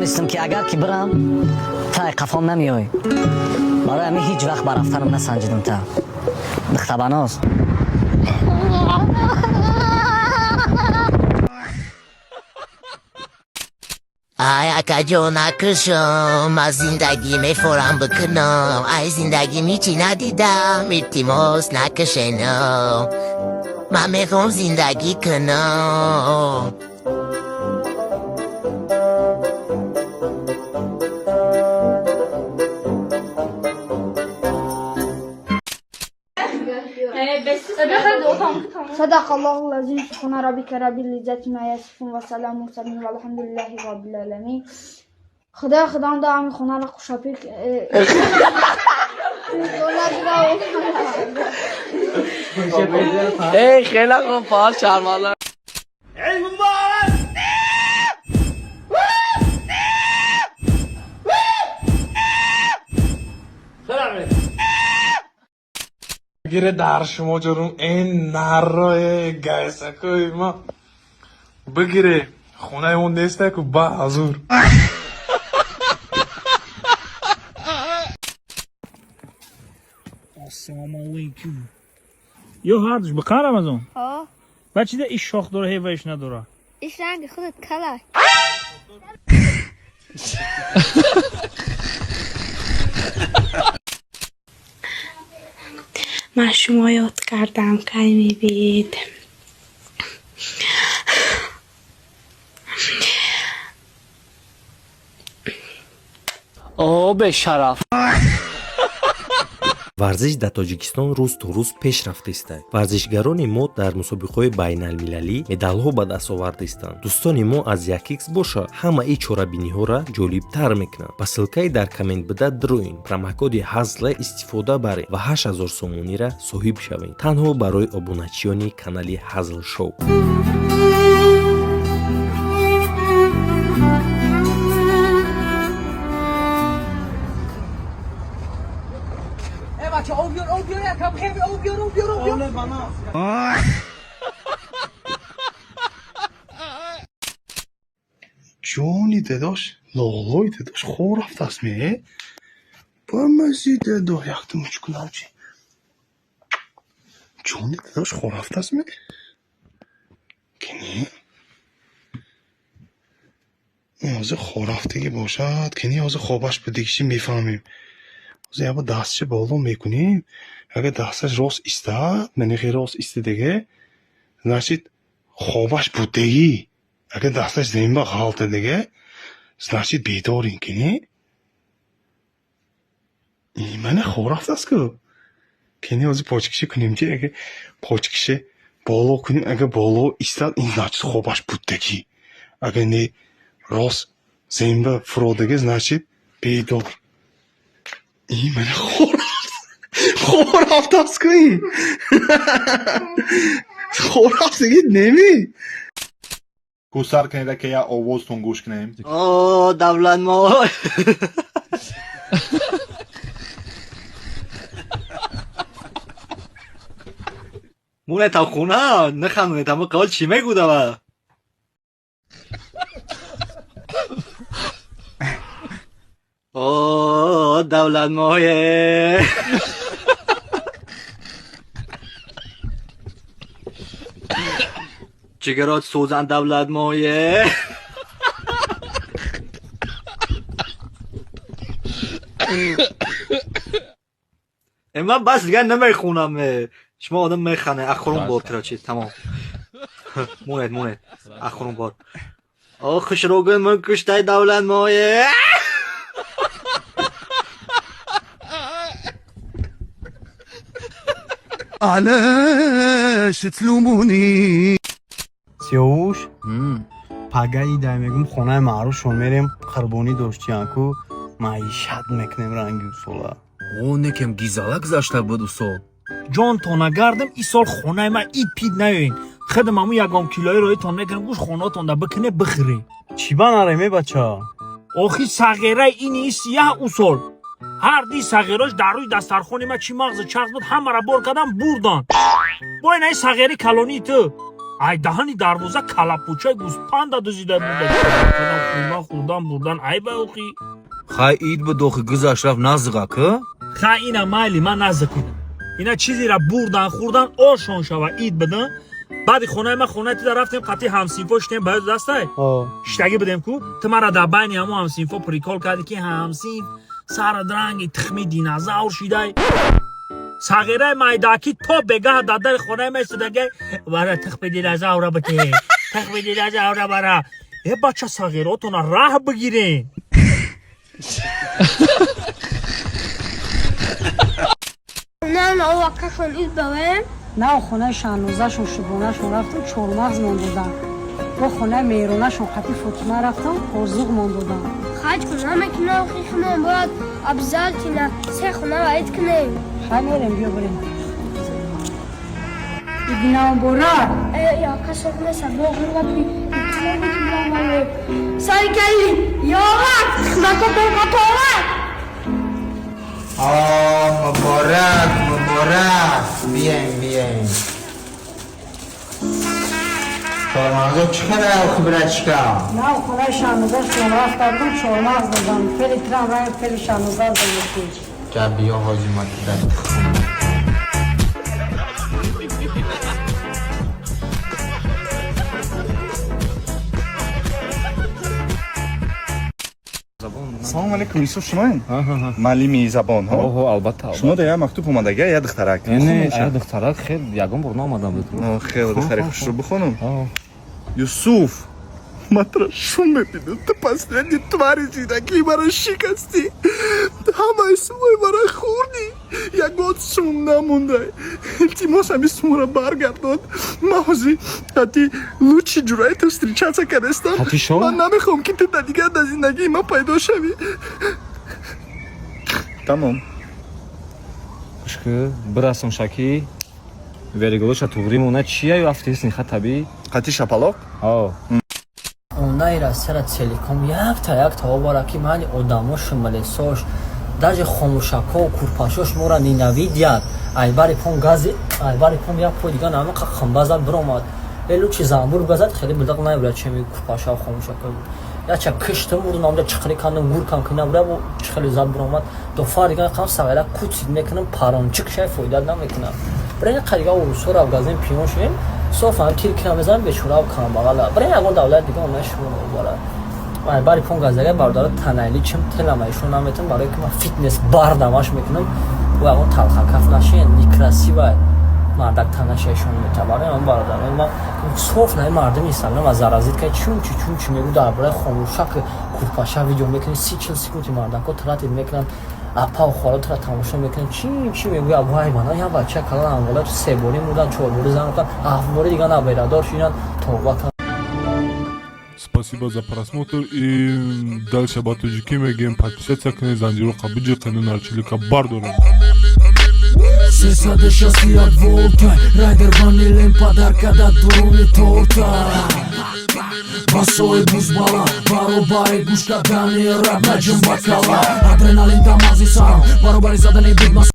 Медонистам, ки агар ки бирам, тай қафом намеёй. Барои ҳамин ҳеҷ вақт ба рафтанам насанҷидам. Та духтабаноз. Ай, акаҷон, акушом, аз зиндагӣ мефорам бикунам. Ай, зиндагим ҳичи надидам, илтимос, накушенам, ман мехоҳам зиндагӣ кунам. صدق الله العظيم. سبحان ربك رب العزة عما يصفون وسلام المرسلين والحمد لله رب العالمين. خدا خدا دا همین خونه را خوشاپی ای خیلی خوب فعال شرمالله. گیره در شما جرم این نرای گایسکوی ما بگیره خونه اون نیسته که با حضور. السلام علیکم. یا هردش بخیر رمضان. ها. بچه ده ایش شاخ داره هی ویش نداره. ایش رنگ خودت کلا. من شما یاد کردم کی میبید. او به شرف. Варзиш дар Тоҷикистон рӯз то рӯз пеш рафтаистад. Варзишгарони мо дар мусобиқаҳои байналмилалӣ медалҳо ба даст овардаистанд. Дӯстони мо аз 1x боша, ҳамаи чорабиниҳоро ҷолибтар мекунанд. Ба ссылкаи дар коммент буда дроин, промокоди ҳазла истифода баред ва 8000 сомониро соҳиб шавед. Танҳо барои обуначиёни канали Ҳазл Шоу. Ҷони дедош, лолои дедош, хоб рафтааст ме? Бамази дедо, якта муч кунам чи? Ҷони дедош, хоб рафтааст ме? Кини? Ҳозир хоб рафтагӣ бошад, кини ҳозир хобаш будагиши мефаҳмем. Ҳозир якбор дастша боло мекунем, агар дасташ рост истад, манихи рост истадаге, значит, хобаш будагӣ. Агар дасташ заминба ғалтадаге, значит, бедорин, кини? Мана хоб рафтааст-ку. Кини ҳозир почкиша кунем чи, агар почкиша боло кунем, агар боло истад, ин значит, хобаш будагӣ. Агар не, рост заминба фуродага, значит, бедор. И мана хоб рафтааст-ку ин. Хоб рафтагӣ неми? Кӯсар кунеда, ки як овозтон гӯш кунем. О, давлат мо. Мونه تا خونه نخندونه تا قال چی میگوده. او دولت مایه. جگرات سوزن دولت مایه. من بس دیگه نمیخونم. شما آدم میخنه. اخرون بار ترا چیز تمام. مونت مونت، اخرون بار. آه خوشروگن من کشتای دولت مایه. علاش تلوموني؟ Сиёвуш, пагаи дай мегум, хонаи маъруфшон мерем, қурбонӣ доштиян ку, маишат мекунем ранги усола. О, некем гизала гузашта буд усол. Ҷонто нагардам, ин сол хонаи ман ид пид наёин. Худам аму ягон килои роитон мекунам, гӯш хонатонда бикуне, бихӯре. Чӣ ба нарем, е бача? Охи сағираи ини ис яҳ усол ҳар ди сағирош дар рӯи дастархони ман чӣ мағзи чағз буд, ҳамаро бор кардам, бурдан. Бо инаи сағири калонии ту. Ай даҳани дарвоза калапучаи гӯспанда дузида бурда. Хӯрдан, хӯрдан, бурдан, айба охи. Хай, ид буд охи, гузашт, рафт, назиға ку. Хай, ина майли, ман назикунам. Ина чизеро бурдан, хӯрдан ошон шава, ид бидан. Баъди хонаи ман, хонаи тида рафтем, қатъи ҳамсинфо шитем, ба ёд дастай? Шитагӣ будем ку, ту мара дар байни ҳамо ҳамсинфо прикол кардӣ, ки ҳамсинф сарат ранги тухми динозавр шидай. Сағираи майдаки то бегаҳ дар дари хонаи ма истодагай: «Бара тухми динозавра бите, тухми динозавра бара». Э, бача, сағиротона раҳ бигирен. На, вакашон ид бавем. На, хонаи Шаҳнозашон, Шубонашон рафтам, чормағз мон додам. Бо хонаи Меҳронашон қати Фотима рафтам, орзуқ мон додам. Хаҷ куна мекунам, хихмон бояд обязательно се хона ваид кунем. Хай, мерем, биё бирем. Идинамбора. Э, я касок меса боғурга. Сари калли ёвак хмако богатовак. Муборак, муборак. Биёем, биёем. Чормағзо чӣ хабар, охи, брачка? На, хонаи Шаҳнозашон рафта будам, чормағз додам. Фели трам рай, фели Шаҳноза додам. Ка биё, ҳоҷи ма дар тухм. Салом алейкум, Юсуф, шумоед? Муаллими забон? Оҳо, албатта. Шумо да як мактуб омадага, я духтарак. Не, я духтарак хел ягон бор наомадам буд. Хеле духтари хушрӯ, бихонум. Юсуф, ман туро шум мебинам, ту последний твари зиндагии маро шикастӣ, ҳамаи сумои маро хӯрдӣ, ягон сум намондай. Илтимос, ҳами сумро баргардон. Ман ҳозир ҳати лучший ҷураи ту встречаться кардастам. Ман намехоҳам, ки ту дар дигар дар зиндагии ман пайдо шавӣ. Тамом. Гӯшкӯ, бирасон шаки вериголоша туғри мона чия ё афтесни хатаби. Қати шапалоқ. Онаи Россияра целиком якта якта овара, ки майли одамо шумалесош, даже хомӯшако, курпашош мора ненавидят. Айбари пом гази, айбари пом як пой дига нама қамбазад биромад. Э, лучи замбур газад, хеле билдақ наебра, чеми курпаша, хомӯшако. Яча киштам, урдум, амда чиқри кандам, гуркам ки набра, чихели зад биромад. Дофар дига қам сағира кутид мекунам, парончик шай фоида намекунам. Бирен қадига урусора газем, пиён шуем, соф ҳам тир кина мезанам, бечора камбағала. Бирен ягон давлат дига она шумо бара. Ай бари пон газага, бардара, танайли чим телама ишон наметам, барои ки ман фитнес бардамаш мекунам. Ва ягон талхакаф нашин, некрасива мардак танаша ишон мета. Барои ман, бародар, ман соф наи мардуми Инстаграм аз заразит кай чунчи чунчи мегу, дар бораи хомӯшак, курпаша видео мекунӣ, 30-40 секунди мардако тратит мекунанд, апа хола тура тамошо мекунанд, чи чи мегӯя. Вай, мана як бача калан амвола се бори мурдан, чор бори зан карданд, ҳафт бори дига наберадор шиданд, тавба. Спасибо за просмотр и дальше ба тоҷикӣ мегӯем: подписаться кунед, занҷироқа биҷиқену нарчилика бардорем. 361 волта райдер ванилем падарка да дуруни торта. Басои бузбала баробари гӯш кардани раб наҷим бакала, адреналин да мағзи сарам баробари задани бигма.